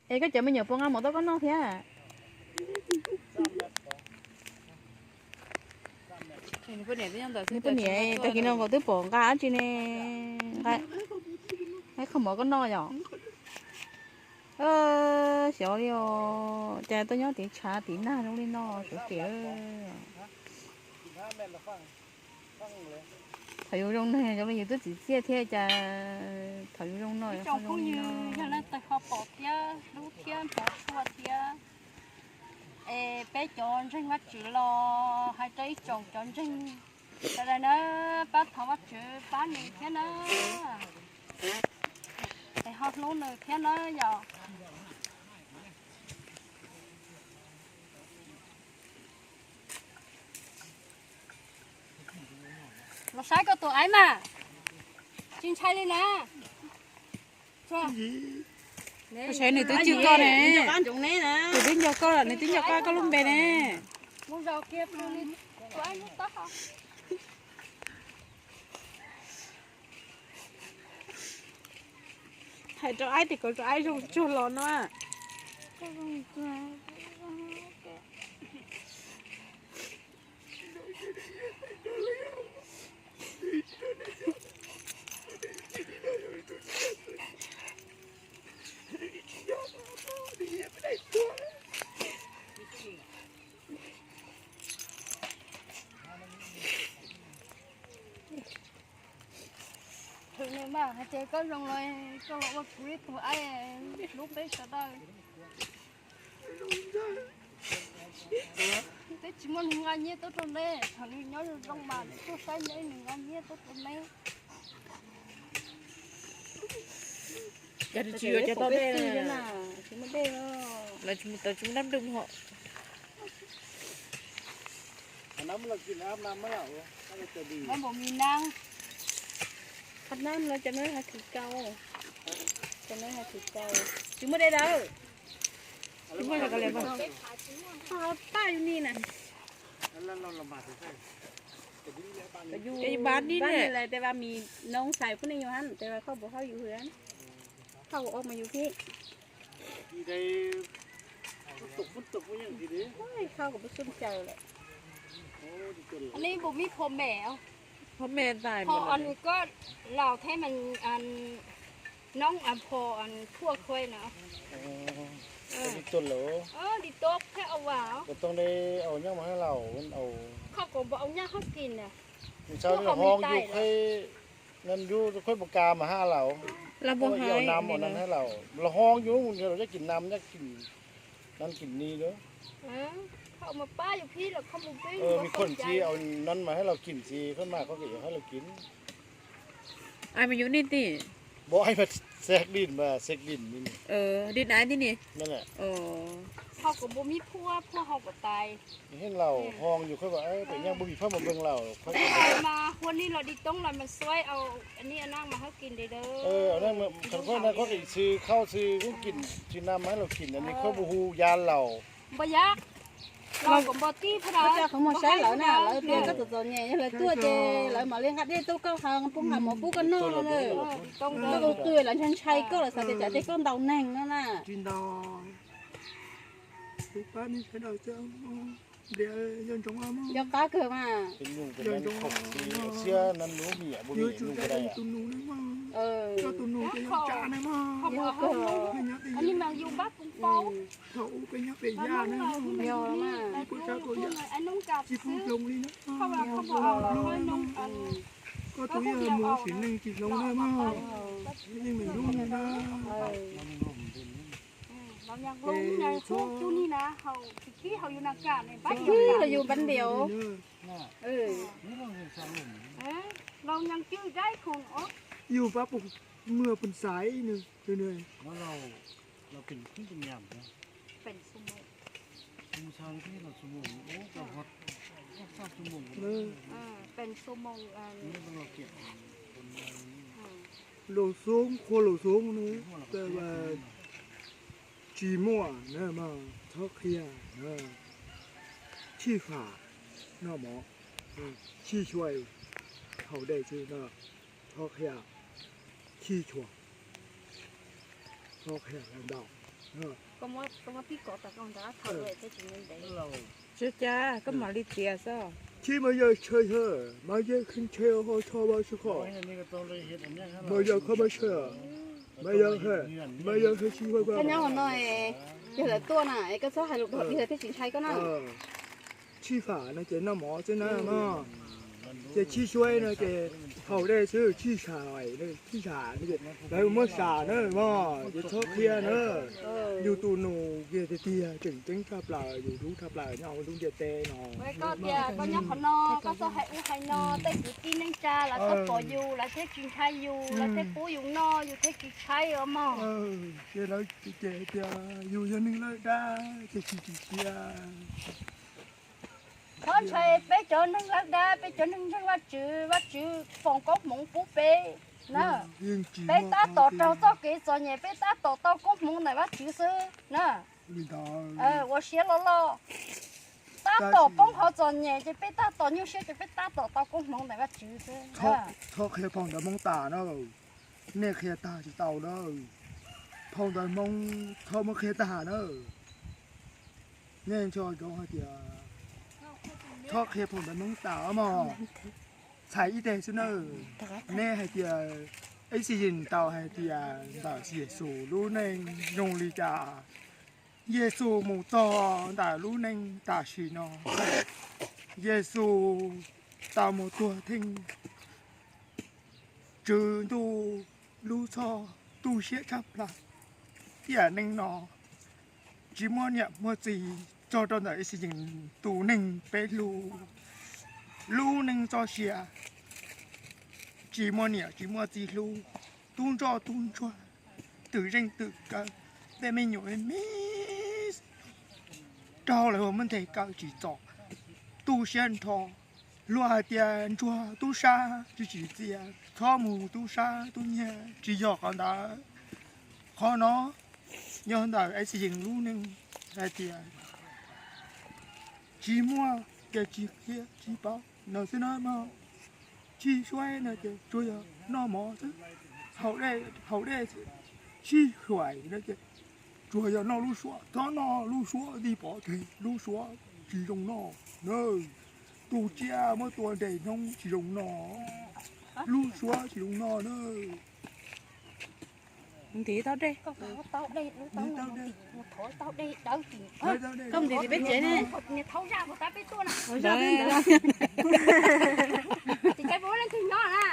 Es koj cov me nyuam puas nqa mov tuaj koj noj thiab? Nws poj niam tag kis no nkaus twb pom nqa dab tsi ne, nqa qhov mov koj noj yom. Xyov li os, cas tuaj nyob tim tshav tim nag zoo li no sawv cev. Thaum yus zoo no zoo li yus twb txiv txiaj thiab, cas thaum yus zoo no. Ib tsoom phooj ywg, yog leej twg ho pom thiab hlub thiab hnov tshua thiab, es peb cov ntseeg Vajtswv los hais rau ib tsoom cov ntseeg sawv daws na, pab thov Vajtswv pab nws thiab na, es ho hlub nws thiab na yom. Los saib koj tus aib mas, tsis ntshai li na. Saib nws twb cwj koj ne, nws twb nco koj, nws twb nco koj, koj lub npe ne. Hais rau aib tias kom rau aib zoo tsuag los no. Thwm nws mas hais tias koj zoo los koj los ua kuv ib tug aib hlub peb sawv daws. Twb tsis muaj neeg nqa nyiaj tuaj rau neb, thaum nws nyob zoo zoo mas nws tuaj saib neb, nws nqa nyiaj tuaj rau neb. Cas tsis yuav cov tau dej, tsis muaj dej, lawv tsis mus tau, tsis muaj nab nplooj hos. Nab nplooj, nab nplooj, qhov nab no cov nab has khwv kau, cov nab has khwv kau, tsis muaj dej lawm. Tsis muaj, tsis muaj, tsis muaj. Paj yus ni na. Ces yus pab dib ne, tes vas mis noo xais pub nej yus hab, tes vas khauj puas khauj yus hwv, khauj ua mas yus phib. Khauj kuv pub xub caws lawm. Aneb npaum me phom mem, phom mem tais, phom nws koj laus thiab mas, noob phom thuaj khuai na. Li tuaj thiab au vas, too de au nyob mas hab laus, khauj kuv npaum au nyaj hab kis na. Nws txhaj li hoo yus khuaj, nam yus khuaj puas kas mas hab laus. Nam nam hab laus, los hoo yus mus los yog kis nam, yog kis nam kis ni lawm. Khauj mas pab yus phib los khauj mus peb, me khuaj tsi au nam mas hab laus kis tsi, khuaj mas koj kis hab laus kis. Ai mas yus nej tij, npaum ai mas xev dij mas xev dij ni, dij nai tij ni. Khauj kuv npaum me phuaj, phuaj hoo kuv tais. Hab laus hoo yus khuaj, pem nyaj npaum me phaj mas npeeg laus. Mas hua ni los di toob los mas xuaib au, ni a naj mas hab kis ntev dawb. Khuaj na koj kis tsi khauj tsi, kis tsi nam hab laus kis ni khuaj npaum hu ya laus. Npaum ya, laus kuv npaum tij pha da. Koj coj qhov muag saib lawv na, lawv tias koj txom txom nyem, yog lawv tuaj ces lawv mam li nqa dej tuaj koj ha, poob ha mov pub koj noj no. Koj tus twg lawv ntshai ntshai koj lawm xav tias tsam tej koj ntaus neeg no na. Yog qab kawg mas. Siab nam nub mi yam npaum mi nub kawg. Yog kawg. Yog mas. Koj tus yog muaj sim neej tsis hloov na mog, neej meem hlub na. Txhob kib los yus npav ntiav. Yus pab pus muag pus xaiv nws. Laus Xoob, qhua Laus Xoob na, tsis muaj na mog, txhob qhia na. Chij Fam noj mov, Chij Xyuas haus dej xwb na, txhob qhia, Chij Xyuas, txhob qhia ntau. Koj muab pib kov tas koj nrad thawm thiab tsis ntev. Tsis cas, koj mam li txiav xwb. Tsis mas yog tshe, mas yog kheev tshe ho tsho vaj tsho kho. Mas yog kho mas tshe, mas yog, mas yog tsis ua. Koj nyob hauv no, yog lawv tuaj na es koj txhob hais lus dhau li lawv thiaj tsis ntshai koj na. Tshij fam no ces noj mov xwb na mog. Ces tshij suaib no ces haus dej xwb, tshij sam, tshij sam no ces lawv muab sam na mog, ces txhob qhia na. Yus tus nus kiag tiag tiag tseem ceeb tshaj plaws, yus hlub tshaj plaws nyob hauv lub ntiaj teb no. Koj tias koj nyob qhov no, koj txhob hais ub hais no, tej kwv tij neej tsa lawv tuaj pom yus lawv thiaj tsis ntshai yus, lawv thiaj pub yus noj yus thiaj tsis tshaib os mog. Ces lawv ces tias yus yog neeg lawj dab ces tsis tsis tias. Txhob ntshai peb cov neeg lawj dab, peb cov neeg ntseeg Vajtswv, Vajtswv foom koob hmoov pub peb na. Peb tab tom raug txoj kev txom nyem, peb tab tom tau koob hmoov ntawm Vajtswv xwb na. Ua siab loj loj, tab tom poob qhov txom nyem ces peb tab tom nyuaj siab ces peb tab tom tau koob hmoov ntawm Vajtswv xwb. Txhob qhia phau ntawv Hmoob tas na, nej qhia tag tsis tau na. Phau ntawv Hmoob txhob muab qhia tag na. Nej nco ntsoov hais tias txhob qhia phau ntawv Hmoob tas mog. Txhais ib teg xwb na. Nej hais tias, ib txwm yim tau hais tias ntawm Yexus lub neej zoo li cas. Yexus mus txog ntawm lub neej tam sim no, Yexus tau mus tuag theej. Tswv Ntuj lub txhoj tu siab tshaj plaws, tiam neej no tsis muaj niam muaj txiv txog rau ntawm Ixayees tus neeg peb hlub, lub neej txoj sia, tsis muaj niam tsis muaj txiv hlub, tub ntsoj tub ntsuag, twm zeej twm kawm, tej me nyuam me me raug lawv ua muab nteg kaw tsis txom, tu siab nrho. Luag hais tias ntsuag tub sab tsis tsim txiaj, txhob mus tub sab tub nyiag, tsis yog qhov ntawd. Qhov no yog ntawm Ixayees lub neej hais tias tsis muaj ces tsis qhia tsis paub no xwb na mog. Tsis suaib no ces tsuas yog noj mov xwb, haus dej xwb. Tsis suaib no ces tsuas yog noj lub suab, txhob noj lub suab nti pov tseg, lub suab tsis zoo noj na. Tus tsiaj muab tua nres hnoob tsis zoo noj, lub suab tsis zoo noj na. Ntiv tau dej. Koj ntiv peb tsev ne. Tim tsev puas muaj leej twg nyob na?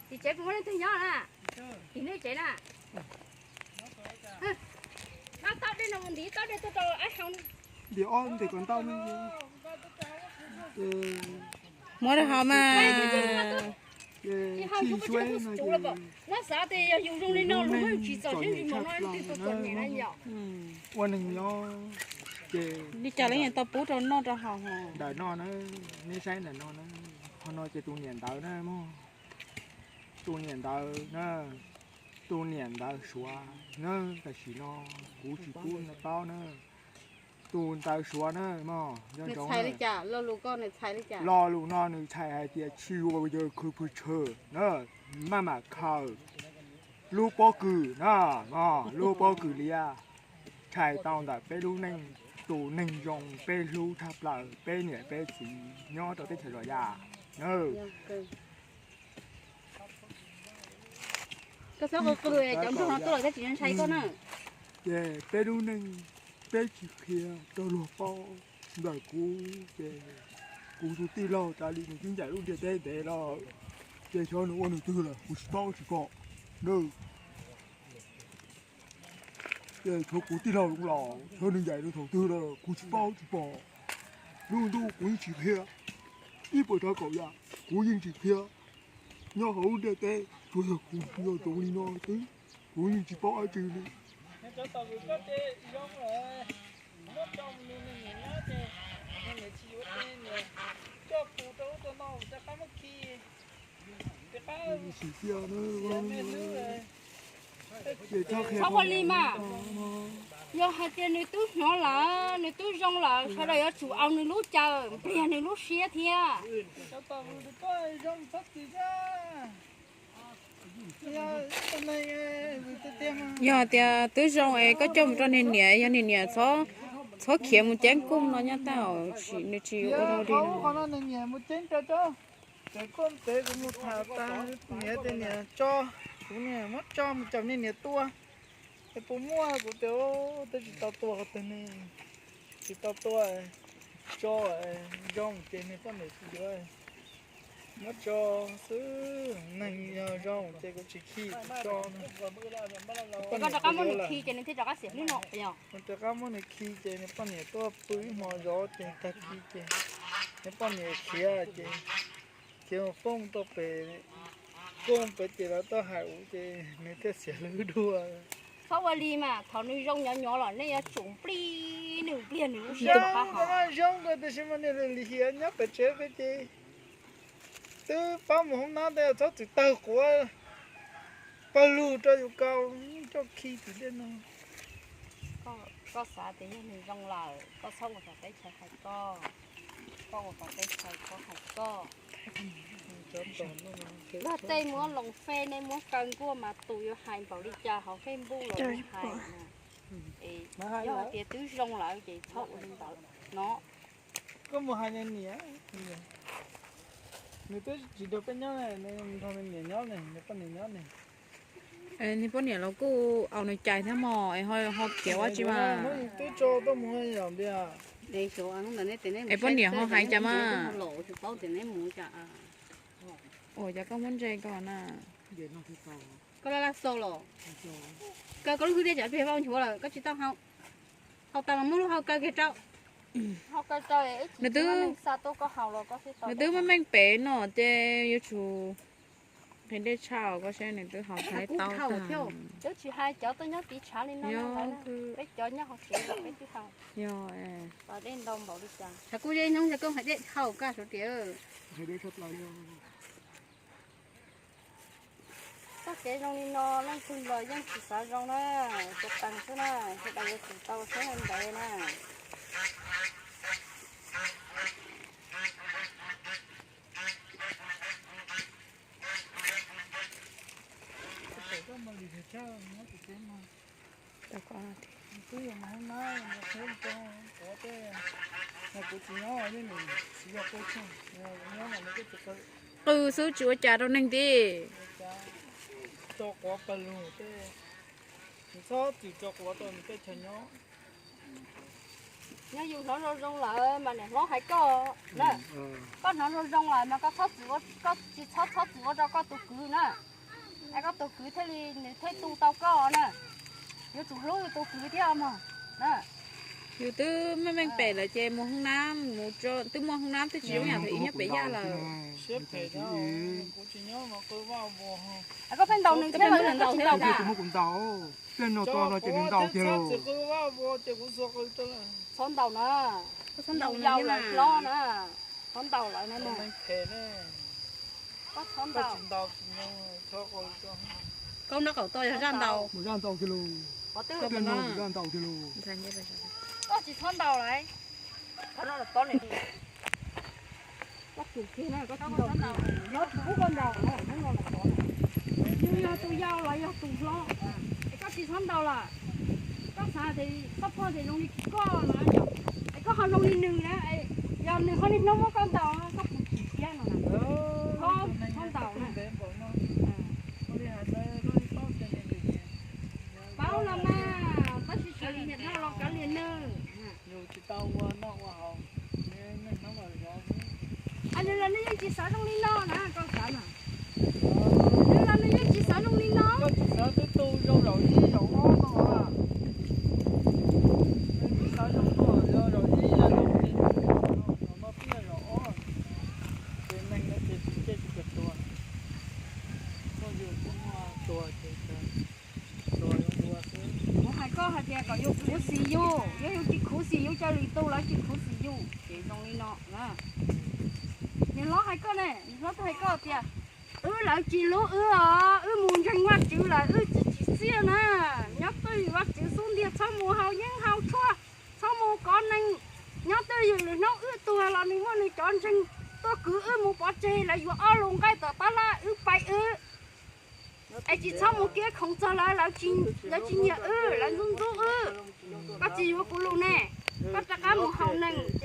Tim tsev puas muaj leej twg nyob na? Tim nej tsev na. Tau dej no mus ntiv tau dej tuaj rau ab sau. Ntiv ob ntiv kom ntau me. Muab rau hauv mas. Tsis suaib no ces no xav tias yog yus zoo li no los muab yus tsis txom siab ntsis mus no leej twg txom txom nyem na yom. Ua neeg nyob ces li cas los yeej tau pub rau noj rau haus ntawm no na. Neb saib ntawm no na, qhov no ces tus niam ntawd na mog. Tus niam ntawd na, tus niam ntawd Suav na, tam sim no kuv tsis pub nej paub na. Tus ntawd Suav na mog, nws txhais li cas? Lo lus ko nws txhais li cas? Lo lus no nws txhais hais tias tsis ua yawg khwv pwg tshwm na, maj mam khaws lub pob kws na, lub pob kws liab txhais tau ntawm peb lub neej, tus neeg zoo peb hlub tshaj plaws, peb niam peb txiv nyob rau teb chaws Los Yaj na. Koj txhob qw qw, cov nroog no tuaj lawm tab tsis ntshai koj na. Ces peb lub neej peb tsis qhia rau luag paub. Ntawm kuv ces kuv tus tij laug tas li nws twb ncaim lub ntiaj teb ntev lawm, ces xyov nws ua nws twg lawm kuv tsis paub tsis pom. Ces tshuav kuv tij laug los xyov nws ncaim nws thaum twg lawm kuv tsis paub tsis pom. Lub ntuj kuv yeej tsis qhia, ib puas tsav kaum yam kuv yeej tsis qhia. Nyob hauv lub ntiaj teb tsuas yog kuv nco ntsoov li no xwb, kuv yeej tsis paub dab tsi li. Txhob ua li mas. Yog hais tias nws twb hnov lawm, nws twb zoo lawm, sawv daws yuav tsum au nws lub caw, npliag nws lub siab thiab. Yog tias twb zoo es koj coj mus rau niag niam, yog niag niam txhob khiav mus ceeb kooj no nyob tag, nws tsis ua li. Qhov no niag niam mus ceeb rau tso, ces koj ntev kuv mus tham tas, niam tias niam tso, kuv niam muab tso mus caum niag niam tua. Es puas muaj? Kuv tias twb tsis tau tua qhov twg ne, tsis tau tua, tso zoo ces niag poj niam tsis yuav. Muab tso xwb, neeg yog zoo ces kuv tsis khi, tso. Koj rov qab muab nws khi ces nws thiaj rov qab xiam hnub no yog. Rov qab muab nws khi ces niag poj niam tuaj pw ib hmo zov ces tag kis ces niag poj niam khiav ces khiav mus poob tau pem, poob pem ces lawv tuaj hais ua ces nws thiaj xiam lub dua. Txhob ua li mas, thaum nws zoo nyob nyob los nej yuav tsum nplij nws, pliag nws lub siab rov qab ho. Zoo tiam sis mas niag lim hiam nyob pem tsev peb ces twb pab mus hoob nab tej txhob txwm tawg quav pawg lug rau yus kaus, coj khi tim dej no. Koj xav tias yog nws zoo lawm, koj txhob ua kom teb chaws hais koj, koj ua kom teb chaws txhob hais koj. Luag tej muab loos fej, nej muab kaw nkuaj mas tus yuav hais npaum li cas hauv Facebook los hais. Yog hais tias twb zoo lawm ces txhob ua li ntawd no. Koj mus hais niam, nws twb tsis nrog peb nyob, nws nrog nws niam nyob ne, nws poj niam nyob ne. Nws poj niam los kuj au nws cais thiab mog, es ho khiav ua tsi mas. Twb tso tuaj mus yom ntiag. Es poj niam ho hais cas mas. Ua cas koj muab ntse ko na? Koj laj laj xau los? Koj, koj lub hwj tiaj tsam plig vaj nchuav lawm, koj tsis tau hau. Hau tas los muab lub hau kaw kiag rau. Nws twb, nws twb meej meej pem no ces yuav tsum nqhis dej tshaj koj seb nws twb hau thaij tau tag. Twb tsis hais cov tuaj nyob tiv tshav li no, peb cov nyob hauv tsev los peb twb hau. Yog, dej ntau npaum li cas. Tshav kub zeb hnub yog koj hais dej hau kaj suav tias. Txoj kev zoo li no leej twg los yeej tsis xav zoo na, tsuas tees xwb na, sawv daws yuav tsum tau siab ntev na. Qw xwb tsis ua cas rau neeg tiag. Tso quav pawg lug tej, txhob txwm tso quav rau nws tej chaw nyob. Nyob yus hnov zoo zoo lawm mas niam hlob hais koj na. Koj hnov zoo zoo lawm mas koj txhob txwm, koj tsis txhob txhob txwm ua rau koj tus kwv na. Es koj tus kwv thiaj li nws thiaj tu tau koj na. Yuav tsum hlub yus tus kwv thiab mog na. Yus twb meej meej pem lawm ces mus hoob nab, twb muaj hoob nab twb tsis zoo yam thaum ib nyob pem yaj lawm. Koj pheej ntaus nws thiab los? Pliag no tso no ces nws ntaus kiag lawm. Txhob ntaus na. Yau lawm hlob na. Txhob ntaus lawm na. Koj txhob ntaus. Koj nraub qaum to yog zaj ntaus. Pliag no zaj ntaus kiag lawm. Koj tsis txhob ntaus lawm. Koj tus kiag na, koj tsis ntaus, lawv tsis pub koj ntaus, hnub no los tod. Yus yog tus yau los yog tus hlob, es koj tsis txhob ntaus lawm. Koj xav tias koj poj tias zoo li koj no yom, es koj ho zoo li nws na, yog nws ho niaj hnub muab koj ntaus, koj puas chim siab no na? Koj txhob ntaus na. Paub los mas, tab sis xyov li niam no los kav liam nws. Yus tsis tau ua noj ua haus, neeg hnub los zov. Nws los nws yeej tsis xav zoo li no na, koj xav na. Nws los nws yeej tsis xav zoo li no. Koj tsis xav twb tu zoo zaum ib zaum ob no. Nws tsis xav zoo no, zaum ib zaum no, zaum no twb yog zaum ob. Ces neeg no ces tsis ntsej tsis kawg tua. Koj yus twb muaj tua ces tua zoo dua xwb. Kuv hais koj hais tias kom yus khuv xim yus, yog yus tsis khuv xim yus, cov lwm tus lawv tsis khuv xim yus ces zoo li no na. Niam hlob hais koj ne, niam hlob twb hais koj tias, wb lawv tsis hlub wb os, wb mus ntseeg Vajtswv lawm wb tsis tsim txiaj na. Nyob twj ywm Vajtswv xub ntiag, txhob mus haus yeeb haus tshuaj, txhob mus kov neeg. Nyob twj ywm, lwm hnub wb tuag los nws muaj nws cov ntseeg tuaj kwv wb mus pov tseg, lawv yuav ob lus nqaij tom tab laj wb pais wb. Es tsis txhob mus keb khoov txog lawv, lawv tsis nyiam wb, lawv ntxub ntxub wb. Koj tsis yuav kuv lus ne, koj rov qab mus haus nees.